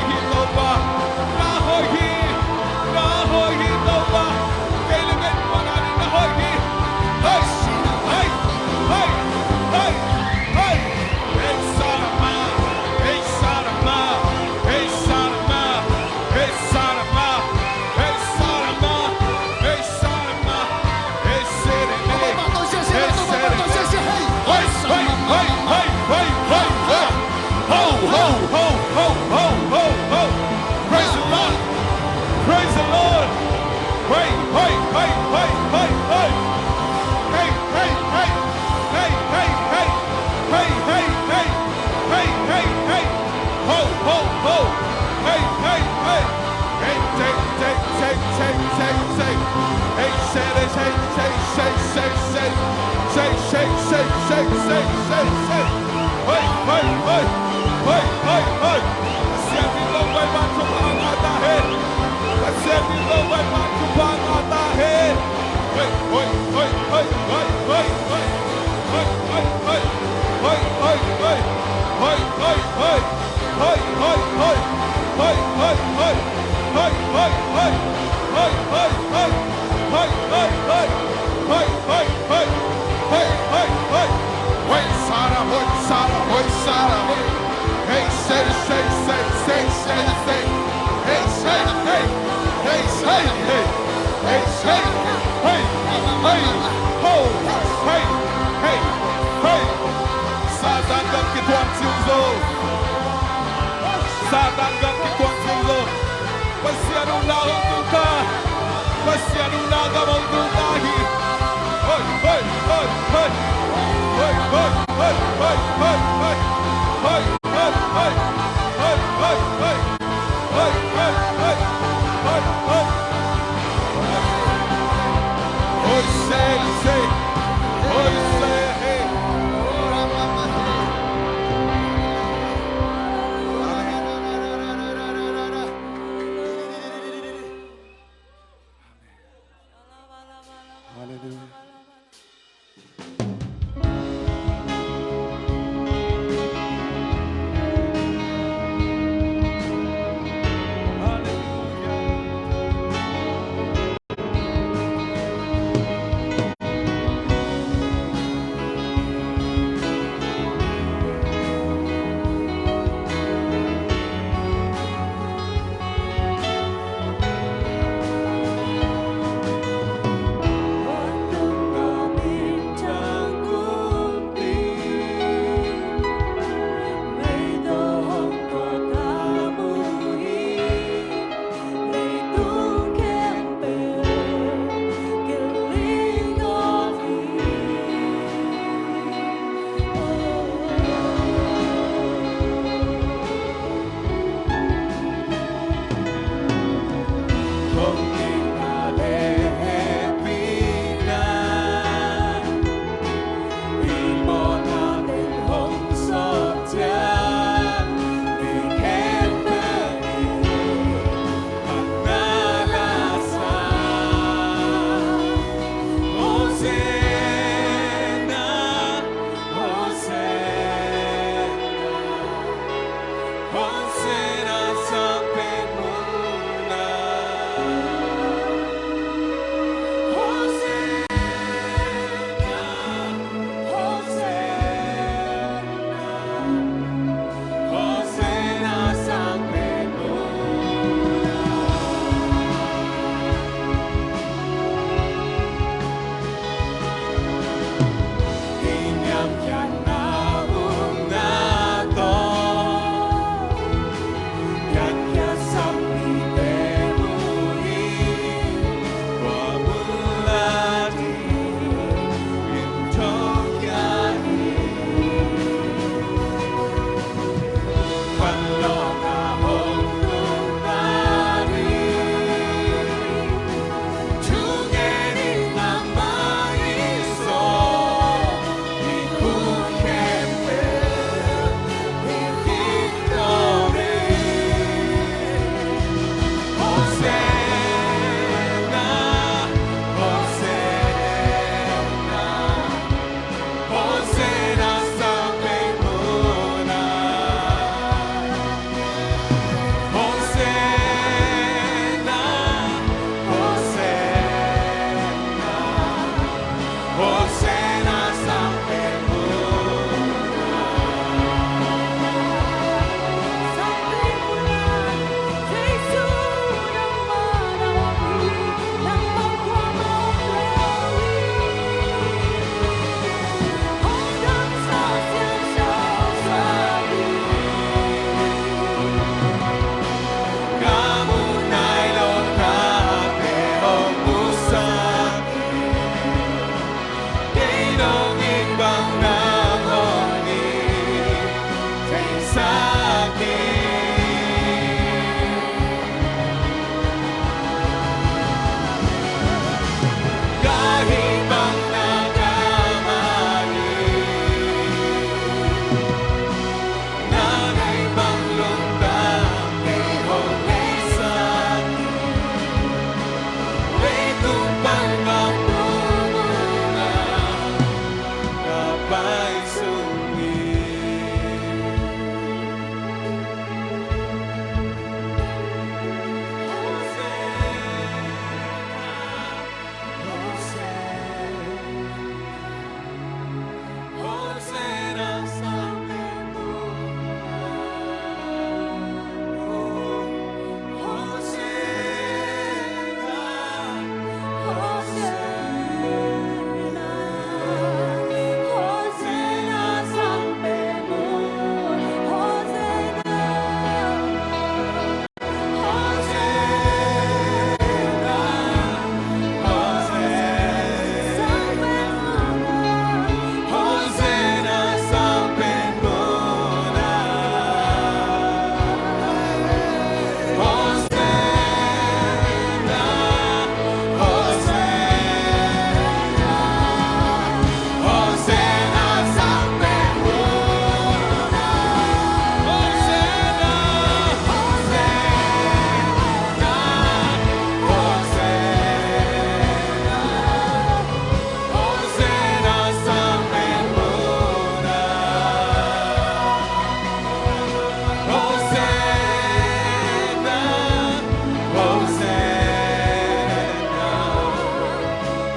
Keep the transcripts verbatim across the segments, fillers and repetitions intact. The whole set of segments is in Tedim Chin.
hoih hi Topa. Na hoih hi. Na hoih hi Topa. Kei le kei pumpi na hoih hi. Hei, hei, hei, hei, hei. Hei, Sarama. Hei, Sarama. Hei, Sarama. Hei, Sarama. Hei, Sarama. Hei, Sarama. Hei, Serene. Hei, Serene. Hei, hei, hei, hei, hei, hei. Ho, ho, ho, ho, ho, ho, ho. Praise the Lord. Praise the Lord. Hey, hey, hey, hey, hey, hey. Hey, hey, hey. Hey, hey, hey. Hey, hey, hey. Hey, hey, hey. Ho, ho, ho. Hey, hey, hey. Hey, shake, shake, shake, shake, shake, shake. Hey, shake, shake, shake, shake, shake, shake. Shake, shake, shake, shake, shake, shake, shake. Hey, hey, hey. Hey, hey, hey. Pasian in lo vai ban chu pangata he. Pasian in lo vai ban chu pangata he. Hey, hey, hey, hey, hey, hey, hey. Hey, hey, hey. Hey, hey, hey. Hey, hey, hey. Hey, hey, hey. Hey, hey, hey. Hey, hey, hey. Hey, hey, hey. Hey, hey, hey. Hey, hey, hey. Hey, hey, hey. Hey, Sarah, hey, Sarah, hey, Sarah, hey. Hey, say, say, say, say, say, say. Hey, say, hey. Hey, say, hey. Hey, say, hey. Hey, ho. Hey, hey, hey. Satan gam kituang singzo. Satan gam kituang singzo. Pasian uh na hong tung ta. Pasian uh na gam hong tung ta hi. Hoi, hoi, hoi, hoi. Hoi, hoi, hoi, hoi, hoi, hoi. Hoi, hoi, hoi. Hoi, hoi, hoi. Hoi, hoi, hoi. Hoi, hoi. Hoi, se, se. Hoi, se, he. Hallelujah.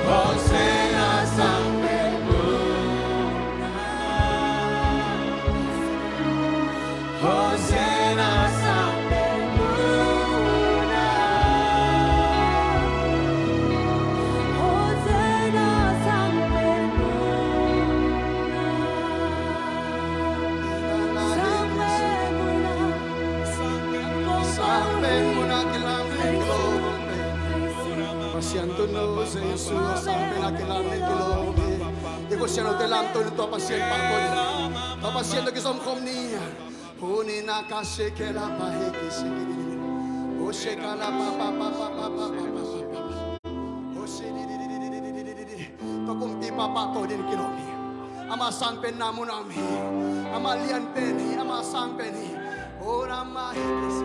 Hosanna, sangpen muna. Hosanna, sangpen muna. Hosanna, sangpen muna. Sangpen muna. Sangpen muna, kilam ding, kilam ding. Pasian tun lo, Jesu a sangpen a kilam ding, kilam ding. I Pasian lo te lam tun, tua Pasian pahtawi. Tua Pasian tawh kizom khawm ni. Huni na ka se ke la pa he ki se ki di. O se ka la pa pa pa pa pa pa pa pa pa pa. O se di di di di di di di di di di. Tua kumpipa pahtawi ding kilawm hi. Ama sangpenna mun a om hi. Ama lianpen hi, ama sangpen hi. O na ma hi ki si.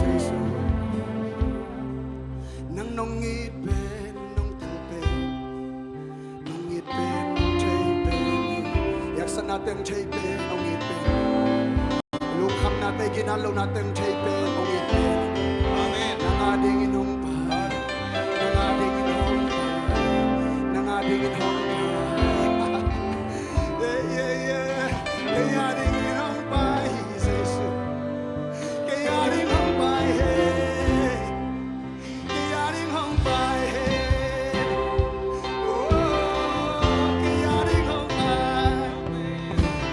Jesu. Nang nong it pen, nong tel pen, nong it pen, nong thei pen. Yaksanna teng thei pen, nong it pen. Lungkhamna teng, ginat lohna teng thei pen, nong it pen. Amen. Nang a dingin hong pai. Nang a dingin hong pai. Nang a dingin hong pai. Yeah, yeah, yeah. Kei a dingin hong pai, Jesu. Kei a ding hong pai he. Kei a ding hong pai he. Oh, kei a ding hong pai.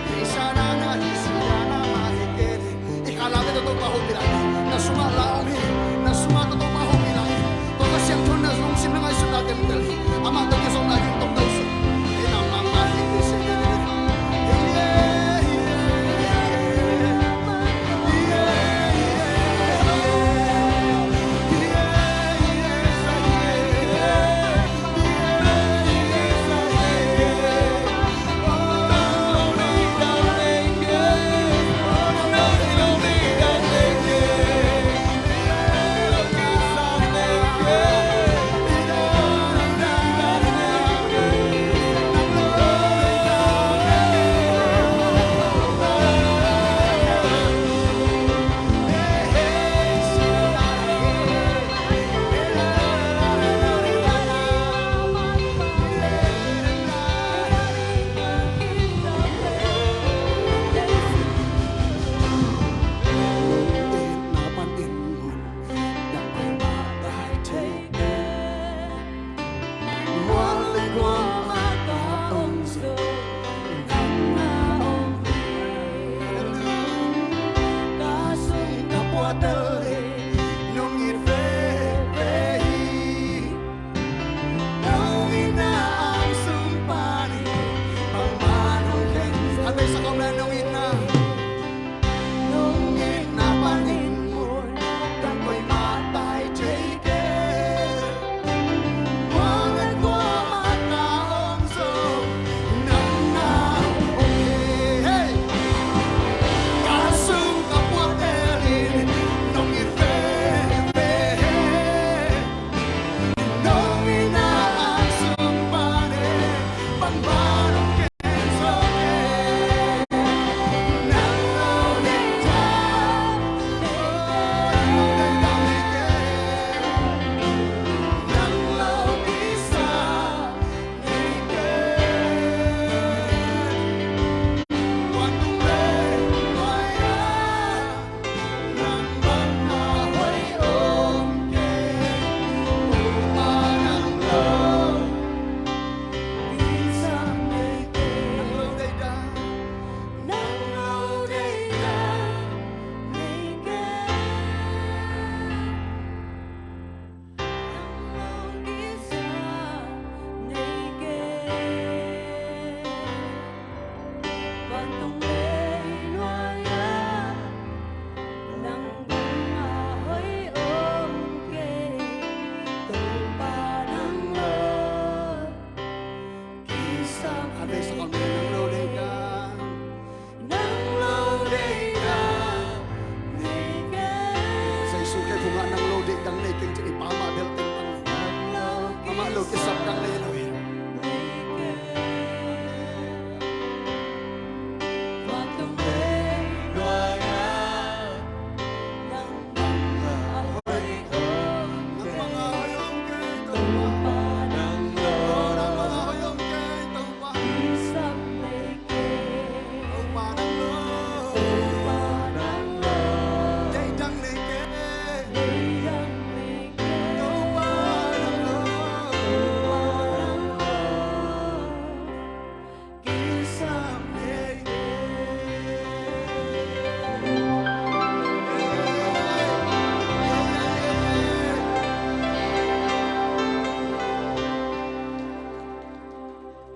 Kei sa na na hi si ya na ma he ke de. I kha la ve to Topa hong pi lai. Na sungah la om hi. Na sungah to Topa hong pi lai. Tua Kha Siangtho na lungsim na ngaihsutna teng tel hi. Amah tawh kizopna hi tawh tel suk. Ei nang mang ma hi kei se de de de. Ei, ei, ei, ei. Jesu, kei phungah nang lo deih dang nei keng ci-in i Pa mah bel teng tang. Amah lo kisap dang nei lo hi.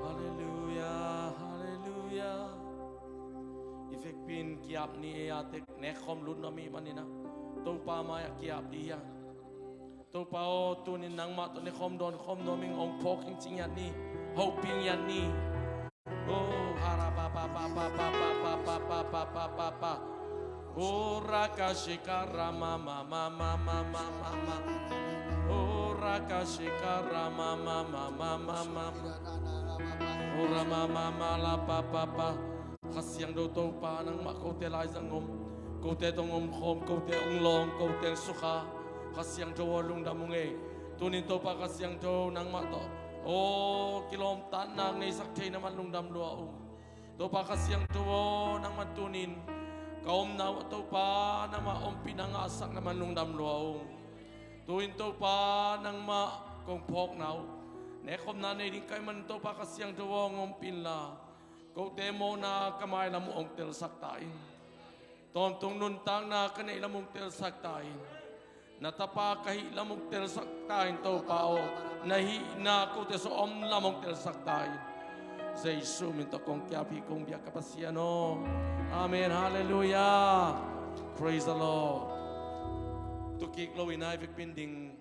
Halleluia, halleluia. I vekpi-in ki-ap ni ei a tek, nekkhawm lut nuam i hih manin ah Topa mai-ah ki-ap dih hi hang. Topa aw, tuni-in nangmah tawh nekhawm dawnkhawm nuam ing, hong phawk ing ci ngiat ni, hopih ngiat ni. Oh, hara pa pa pa pa pa pa pa pa pa pa pa pa pa. Ora kashika rama mama mama mama mama. Ora kashika rama mama mama mama. Ora mama mama la pa pa pa. Kha Siangtho Topa nangmah kote lai zang om. Kote tawh om khawm, kote ong lawng, kote sukha. Kha Siangtho aw lungdam ung ei. Tunin Topa Kha Siangtho nangmah tawh aw kilawmtatna ngeisak thei na man lungdam lua ung. Topa Kha Siangtho aw nangmah tunin ka omna uh Topa nangmah ompihna ngahsak na man lungdam lua ung. Tuin Topa nangmah kong phawkna uh nekkhopna nei ding ka hih man Topa Kha Siangtho aw ong ompih inla. Kote mawhna ka mailam uh ong telsak ta in. Tawntung nuntakna ka neih lam ong telsak ta in. Na tapa ka hih lam ong telsak ta in Topa aw. Na hihna kote sung om lam ong telsak ta in. Jesu min tawh kong kiap hi kong biak ka Pasian aw. Amen. Halleluiah. Praise the Lord. Tukik lo in ai vekpin ding